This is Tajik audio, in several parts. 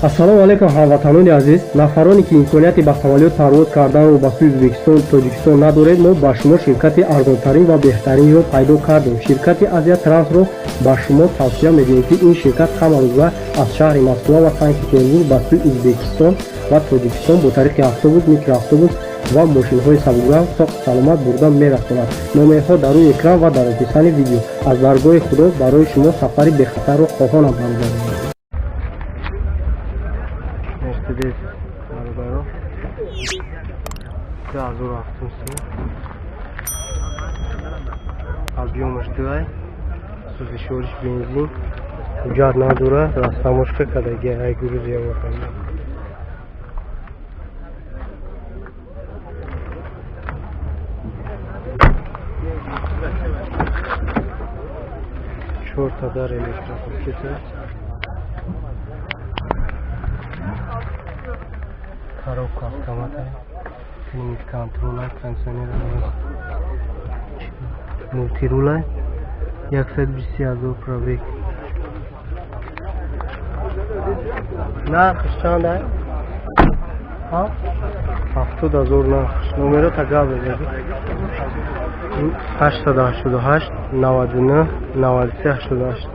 Ассалому алайкум, ҳамватанони азиз. Нафароне ки имконияти ба самолёт парвоз карданро ба сӯи Ӯзбекистон, Тоҷикистон надоред, мо ба шумо ширкати арзонтарин ва беҳтаринро пайдо кардем. Ширкати Азия Трансро ба шумо тавсия медиҳем, ки ин ширкат ҳамарӯза аз шаҳри Москва ва Санкт Петербург ба сӯи Ӯзбекистон ва Тоҷикистон бо тариқи автобус, микроавтобус ва мошинҳои сабукранг соқу саломат бурда мерасонад. Номерҳо дар рӯи экран ва дар описании видео. Аз даргоҳи Худо барои шумо сафари бехатарро хоҳонам, бародарон. Мерседес, бародаро, 2007 сол, объёмаш дуай, сӯзишвориш бензин, ҳуҷҷат надорад, растаможка кардаги, ай Грузия ватанда. Чорта дар электропакета, коробка автомата, климат контрола, кондиционер, мультирула, 120 000 пробег. Нархш чанд ай? 70 000 нархш. Номеро тагав мезади: 888 99 93 88.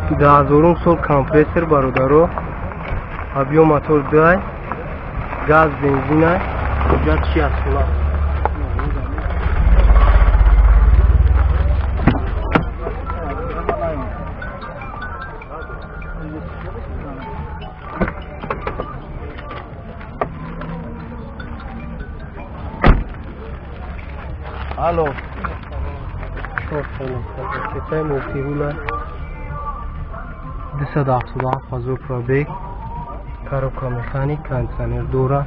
2000-ум сол Компрессор, бародаро, объём мотор дуай, газ, бензинай, ҳуҷҷат чи аст? Алло. Чорта мультирула, 277 000 пробег, коробка механик, кондиционер дора.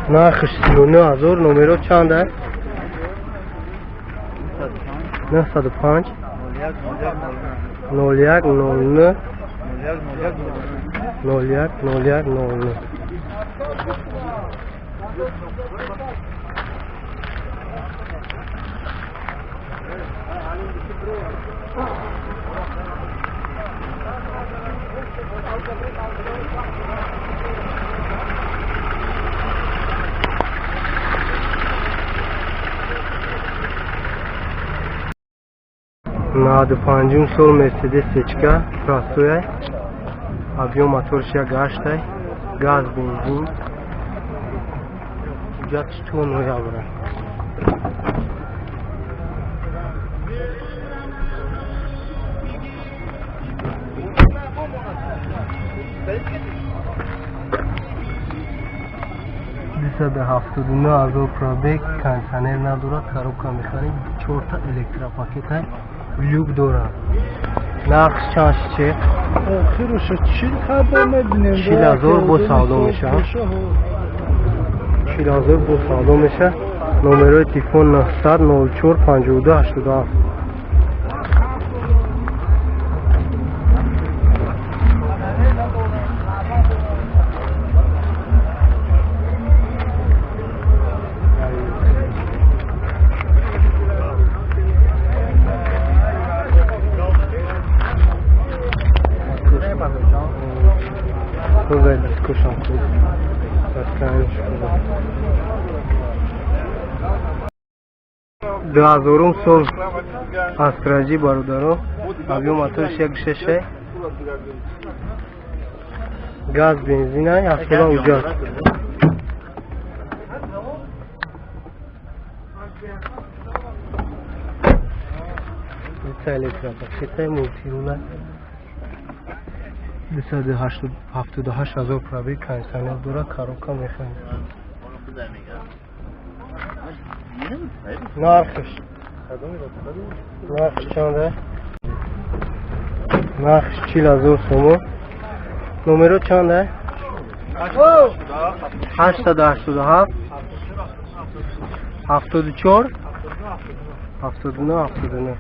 Нархш 39 000. Номеро чанд аст? 905 01 09 01 01 09. 95-ум сол Мерседес сечка простой, объём моторш як ҳаштай, газ, бензин, ҳуҷҷатш то ноябра. 279 000 пробег, кондиционер надорад, коробка механик, чорта электропакета, люк дорад. Нархш чанд че? Охируша 40 хаба мебинем. 40 000 бо савдо мешавад. 40 000 бо савдо мешавад. Номерои телефон 900 04 52 87. Хубе, дискушам хуб, состояниш хубе. 2000-ум сол Астра Ҷи, бародаро, объём моторш як шеше, газ, бензина, ҳафтода ҳуҷҷат. Дута электропакета, мультирула, 278 000 пробег, кондиционер дорад, коробка механик. Нархш? Нархш чанда? Нархш 40 000 сомон. Номеро чанда? 887 74 79 79.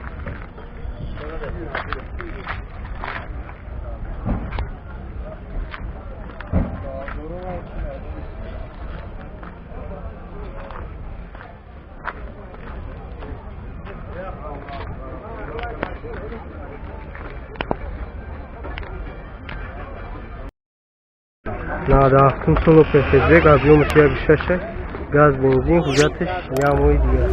97-ум сол Опел Хэтчбек, объёмаш 1,6, газ, бензин, ҳуҷҷаташ як моҳи дигар.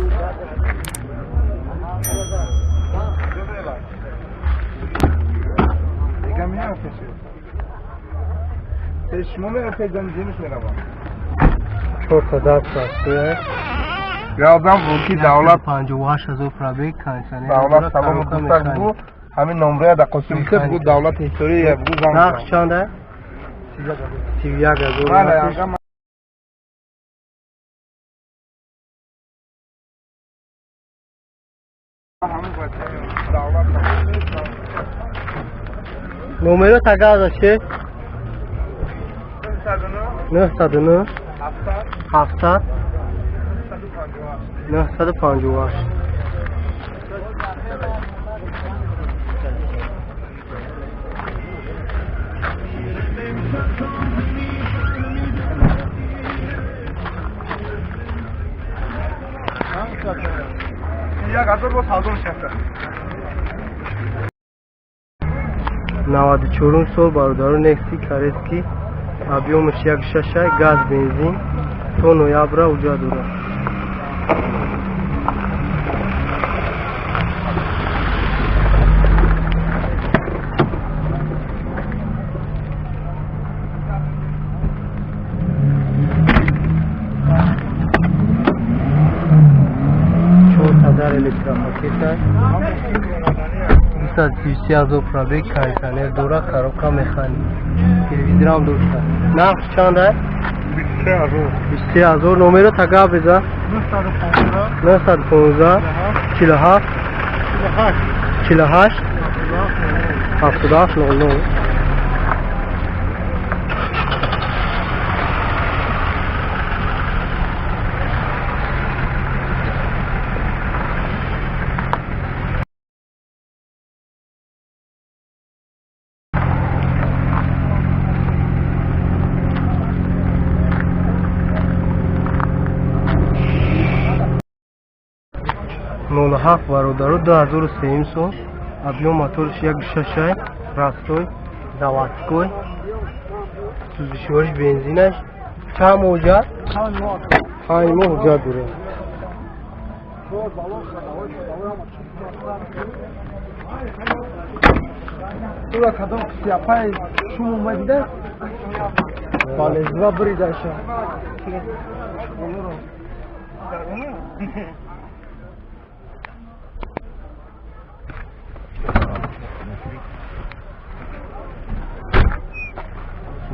Чорта дар простое. Ёдам буд ки давлат 58 000 пробег, кондитсионер. Давлат салому дӯстак бу, ҳамин номрая да Қосим кир бу, давлат история бу зан. Нарх чанда? 31 000. Бале, анга. Ҳамин давлат. Номеро тагаза че? 909 700 958. 1000 бо савдо мешавад. 94-ум сол, бародаро, Нексия корейский, объёмаш 1,6, газ, бензин, то ноябра ҳуҷҷат дорад. Чорта электропакета, 233 000 пробег, кондитсионер дора, коробка механик, телевизорам дошта. Нарх чанда? 23 000. Номеро тага беза? 915 47 48 77 00. 07, бародаро, 2003 сол, объём моторш 1,6, простой, заводской, сӯзишвориш бензинаш. Чанд моҳ ҳуҷҷат? 5 моҳ ҳуҷҷат дорад. Тура кадом сияпай шум омадида? Балезва бридаша.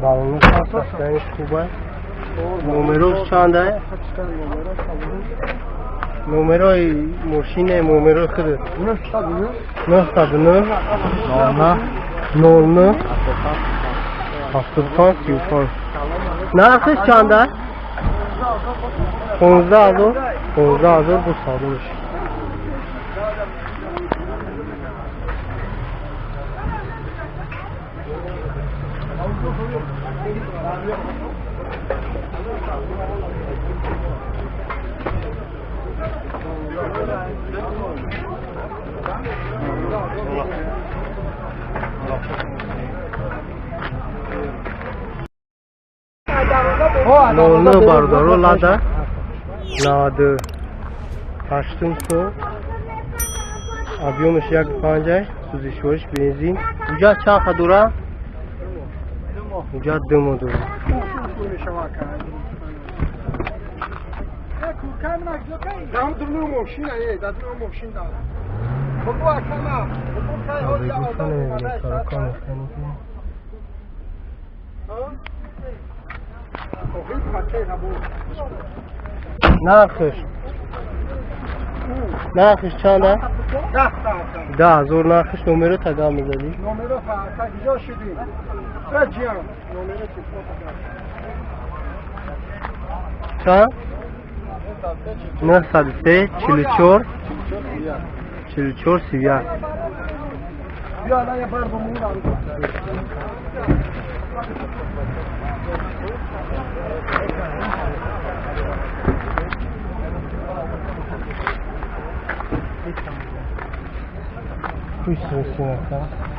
Балону состояниш хуб аст. Номерош чанда? Номерои мошине, номерои худат? 909 09 75 35. Нархиш чанда? 15 000. 15 000 бу савдо мешавад. 09, бародаро, Лада, 98-ум сол, объёмаш 1,5, сӯзишвориш бензин. Ҳуҷҷат чанд ха дора? Ҳуҷҷат 2 моҳ дора. Гуфта намебинем, коробка механики. Нархш? Нархиш чанда? 10 000 нархиш. Номеро тага мезадӣ? Номеро киҷо шудӣ? Ҷиям. Номеро телефон. Чанд? 903 44 44 31. Биё, ана я бардум. Пусть.